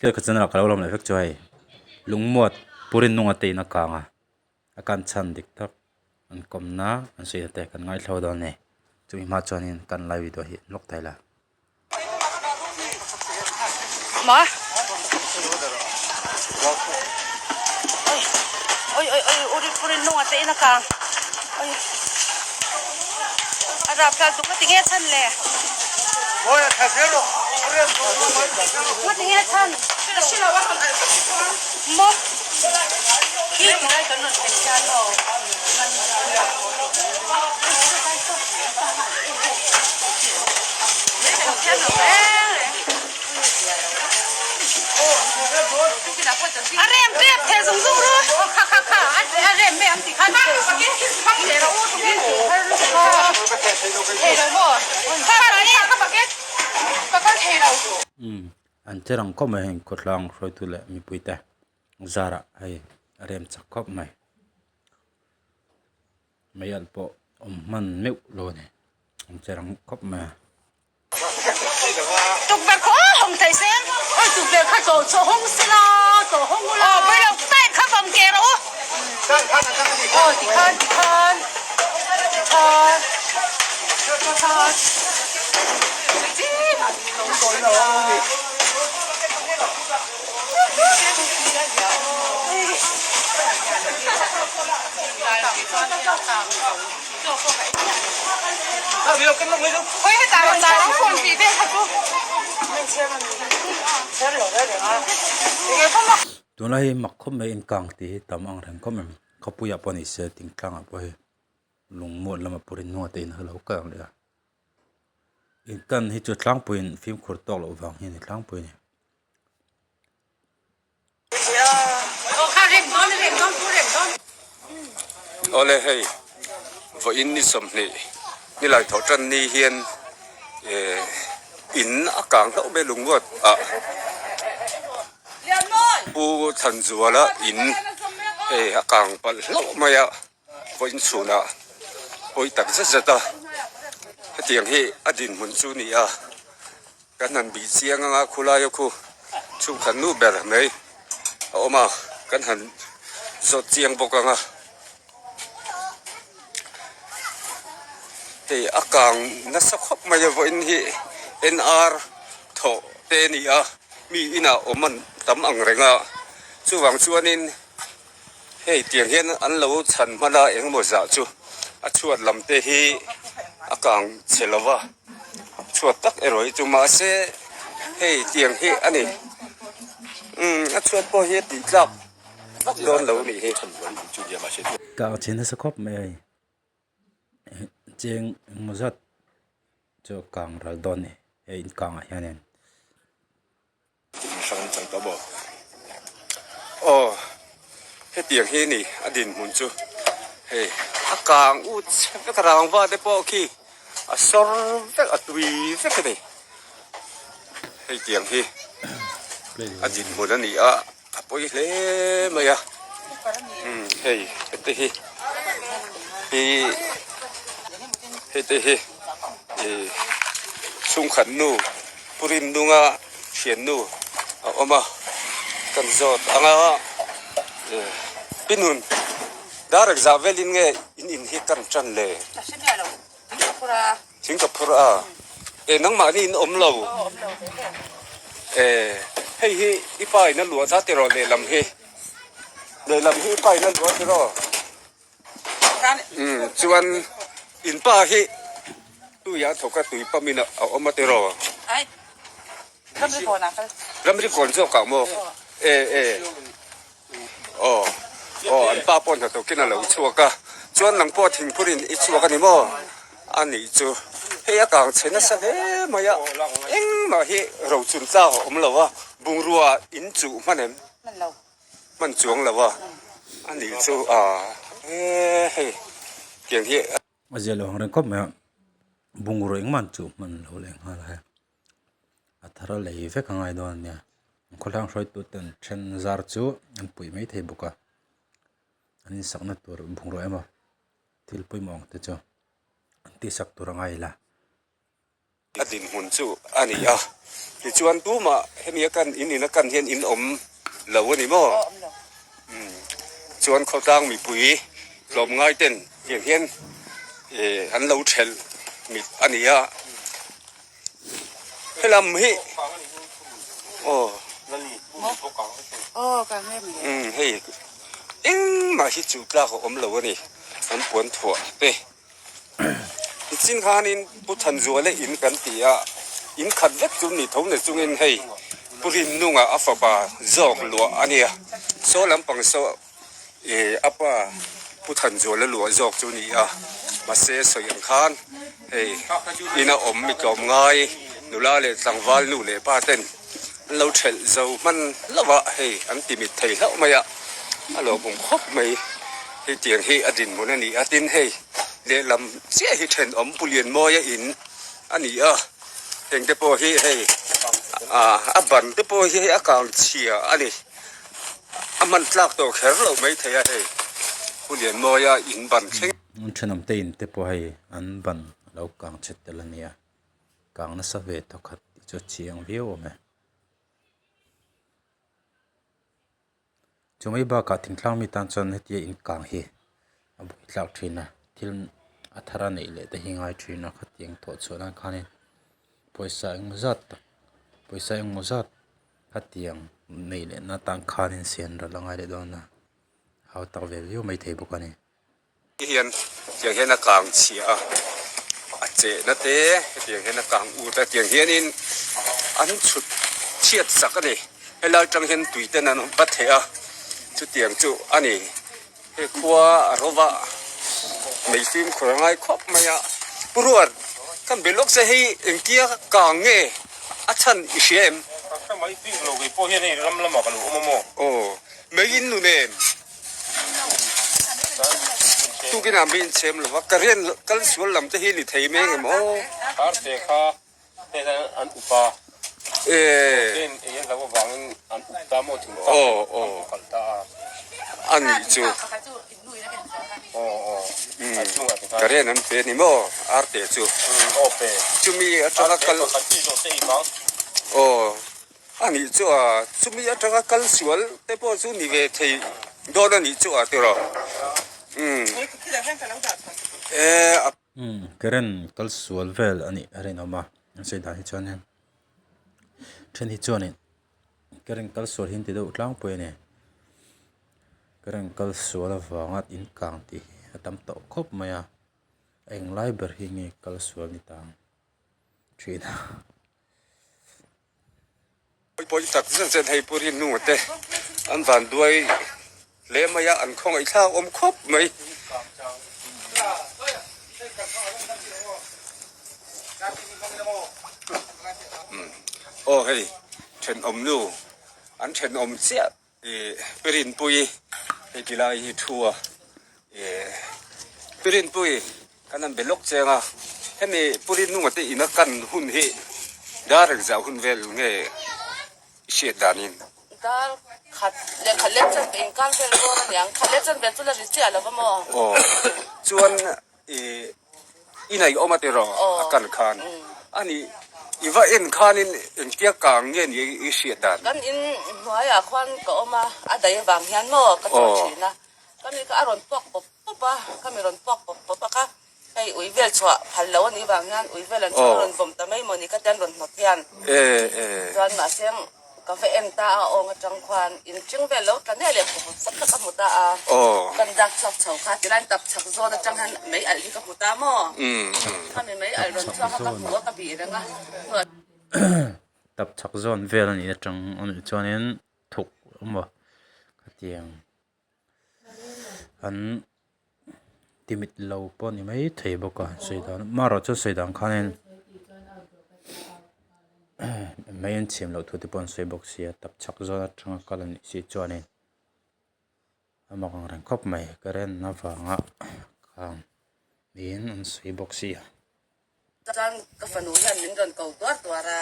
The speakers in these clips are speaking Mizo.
Ka channel ah ka lo lawm leh vek chu hei lungmuat purin nunga te in a kang a a kan chhan dik tak an kawmna an sawi na te kan ngaithla dawn a ni chumi hma chuanin kan live video hi lawk thei la. Ma oi oi oi uri purin nunga te in a kang oi a rap thlal tuk nga ti nge chhan le. A rem tep thei zung zung ru kha kha kha a rem mai ang tih khan Umm an che rang khawp mai heng khawtlang hruaitu leh mipui te zarah hei a rem chak khawp mai mei alh pawh awm hman meuh lo a ni an che rang khawp mai a. Tukverh khaw hawng thei se. Oi tukverh kha chaw chaw hawng se la chaw hawng ula. Aw pawilo type kha vawm ke rawh u. Aw tikhan tikhan tikhan tikhan. Tunlai hi mak khawp mai inkang tih hi tam ang reng khawp mai khawpuiah pawh ni se thingtlangah pawh hei lungmuat lama pawhin nuam te in a lo kal ang leh a inkan hi chu tlangpuiin fimkhur tawk loh vang hi a ni tlangpui a ni. Awle hei vawiin ni 20 nilai thawh tan ni hian eh in a kang hlauh mai lungruat ah Pu Thanzuala in hei a kang palh hlauh mai a vawiin chhunah pawi tak zet zet a hetiang hi a dinhmun chu a ni a. Kan han bih chiang anga khulai a khu chhungkhat nu ber mai a awm a, kan han zawt chiang bawk anga hei a kang nasa khawp mai a vawiin hi NR thawh te a ni a, mi inah awm an tam ang reng a, chuvang chuanin hei tiang hian an lo chhan hman a engemaw zah chu a chhuat lam te hi a kang chhe lo va. Chhuat tak erawh hi chu mahse hei tiang hi a ni umm a chhuat pawh hi a tih tlak vak dawn lo a nih hi. Kang chhe nasa khawp mai a hei cheng engmaw zat chu kang ral dawn a ni hei inkangah hianin. Aw hetiang hi a ni a dinhmun chu hei a kang ut chhe vek a rangva te pawh khi a sawr vek a tui vek a ni hei tiang hi a dinhmun a ni a a pawi hle mai a umm hei hete hi hi hete hi ih chhungkhat nu. Pu Rimnunga thiannu a awm a, kan zawt ang a, Pi Nun, dar ek zah velin nge in in hi kan tan le? Thing ka phur a, e nangmahni in awm lo, e hei hi i pa in a luah zat tiraw lehlam hi, lehlam hi i pa in a luah tiraw? Umm chuan in pa hi tui ah thawk a tui pump in a awm a tiraw? Ramri kawn zawk ah maw? E e aw aw an pa pawh hnathawk in a lo chhuak a chuan nang pawh thingphur in i chhuak a ni maw? A nih chu hei a kang chhe nasa hle mai a engmah hi rochun tlak a awm lo a bungrua in chuh hman em? Hman chuang lo a, a nih chu a e hei tiang hi. A zia lo ang reng khawp mai a, bungraw engmah an chuh hman lo leh nghal a hei a thar a lei vek a ngai dawn a nia khawhlang hruaitu ten then zar chu an puih mai thei bawk a an insakna tur bungraw emaw thil pawimawh ang te chu an tihsak tur a ngai la. A dinhmun chu a ni a, tichuan tumah hemi a kan in in a kan hian in awm lo a ni maw? Umm chuan khawtlang mipui tlawmngai ten tiang hian eh an lo thelh mit a ni a, helam hi aw umm hei engmah hi chu tlak a awm lo a ni an puan thuah te. Nichin khanin Pu Thanzuala in kan ti a, in khat vek chu ni tho na chungin hei Pu Rinnunga a fapa zawk luah a nia, saw lampang saw ih a pa Pu Thanzuala luah zawk chu ni a, mahse sawi ang khan hei ina awm mi tlawm ngai nula leh tlangval nu leh pa ten an lo thelh zo hman hlauh a, hei an ti mit thei hlauh mai a, a lawmawm khawp mai. Hei tiang hi a dinhmun a ni a, tin hei lehlam chiah hi thenawm Pu Lianmawia in a ni a, heng te pawh hi hei ah a ban te pawh hi hei a kang chhia a ni, a hman tlak tawh kher loh mai thei a hei Pu Lianmawia in ban thleng. Thenawm te in te pawh hei an ban a lo kang chhe tel a nia, kang nasa ve thawkhat tih chu a chiang viau awm e. Chu mai bakah thingtlang mi tan chuan hetia inkang hi a buai tlak thin a thil a thar a neih leh te hi ngai thin a khatiang thawh chhuah nan khanin pawisa engmaw zat tak pawisa engmaw zat khatiang neih leh na tan khanin sian ral a ngai leh dawn a hau tak ve viau mai thei bawk a ni. Hian tiang hian a kang chhia a, a chehna te hetiang hian a kang ut a, tiang hianin an chhut chhiat sak a ni. Helai atang hian tui ten an va theh a, chutiang chu a ni. He khua a ro va mei fimkhur a ngai khawp mai a. Pu Ruat, kan be lawk che hei engtia kang nge a chhan i hria em? Ka hre mai bik lo kei pawh hian hei ram lamah ka lo awm a maw? Aw, mei in nu nen. Tukinah mi inchhem lo va, ka rian kal sual lam te hi ni thei mai engem aw. Arte kha hei hian an up a, ten ei an hlauh avangin an up ta maw thing tak an up kalh ta a. A nih chu. Ka rian an pe ni maw arte chu. Chumi atanga kal. Aw. A nih chu a, chumi atanga kal sual te pawh chu ni ve thei dawn a nih chu a tiraw. Umm. E a. Umm current kal sual vel a nih a rinawm a, an sawi dan hi chuanin then hi chuanin current kal sual hi an ti deuh tlangpui a ni. Current kal sual avanga in kang tih hi a tam tawh khawp mai a, englai ber hi nge kal sual ni ta ang thin a. Pawi tak zet zet hei Pu Rinnu te an van duai hle mai a, an khawngaih thlak awm khawp mai. Aw hei thenawm nu an thenawm chiah ih Pi Rinpuii hei ti lai hi thu a ih Pi Rinpuii Kan han be lawk cheng a, hemi Pu Rinunga te ina kan hun hi dar engzah hun vel nge i hriat danin? Dar khat leh khat leh chuan ka inkar vel dawn a niang, khat leh chuan vel chu la ri chiah lo va maw? Aw, chuan i i nei awm a tiraw a kan khan, ani i va en khanin engtia kang nge ni i hriat dan? Kan in hnuaiah khuan ka awm a, a daih avang hian maw ka chhuah thin a, ka mi kha a rawn puak pawp. Pawp a, ka mi rawn puak pawp pawp a kha, hei ui vel chhuah phal lo a nih vang hian ui vel an chhuah rawn vawm ta mai maw ni ka tian rawn hnawt hian chuan mahse ka va en ta a awng atang khuan inṭing vel lo tla neh leh pawp pawp kha ka hmu ta a, kan dak chhuak chho kha tilai tap chhak zawn atang hian mei alh hi ka hmu ta maw, khami mei alh rawn chhuak kha ka hmu a ka bih reng a. Tap chhak zawn vel a nih atang a nih chuanin thuk emaw khatiang. An timit lo pawh a ni mai thei bawk a sawi dan amaherawh chu sawi dan khanin mei an chhiam loh thu te pawh an sawi bawk sia tap chhak zawn atanga kal a nih si chuanin a mak ang reng khawp mai current avanga khang niin an sawi bawk si a. Chuan ka fanu hian min rawn ko tuar tuar a,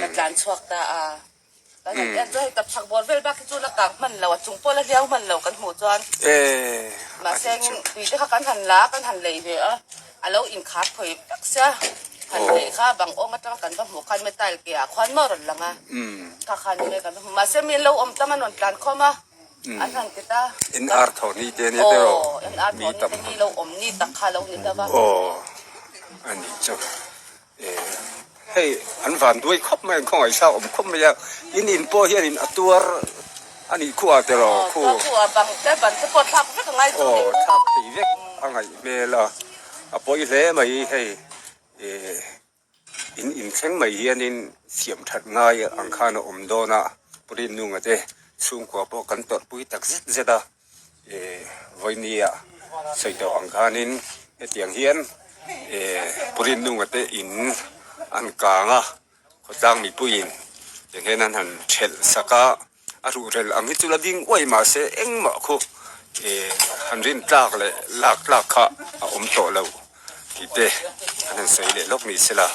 ka tlan chhuak ta a. Kan han en chu hei tapchhak bawr vel bak hi chu la kang hman lo, a chung pawh la hliau hman lo kan hmuh chuan. Mahse tui te kha kan han la a, kan han lei ve a, a lo inkhar thawi vek sia. Han neih kha bang awng atanga kan va hmuh khan metal ke ah khuan maw rawn lang a. Kha khan nge kan va hmu. Mahse mi an lo awm tam a rawn tlan khawm a, an han ti ta. NR tho ni te ania tiraw? Aw, NR tho ni te mi lo awm ni tak kha lo ni hlauh a. Aw, a nih chu. Hei an van duai khawp mai, an khawngaihsak awm khawp mai a, in in pawh hian in a tuar a nih khuh a tiraw khu. Aw, tuar khuh a, bang te ban te pawh thlak vek a ngai chu ni. Aw, thlak thei vek a ngaih hmel a, a pawi hle mai hei in in thleng mai hianin siam that ngai ang khan a awm dawn a, Purinnunga te chhungkua pawh kan tawrhpui tak zet zet a. Vawinia sawi tawh ang khanin hetiang hian Purin nunga te in an kang a, khawtlang mipuiin tiang hian an han thelh sak a, a ruhrel ang hi chu la ding uai mahse engmah khu han rin tlak leh lak tlak kha a awm tawh lo tih te an han sawi leh lawk ni sela.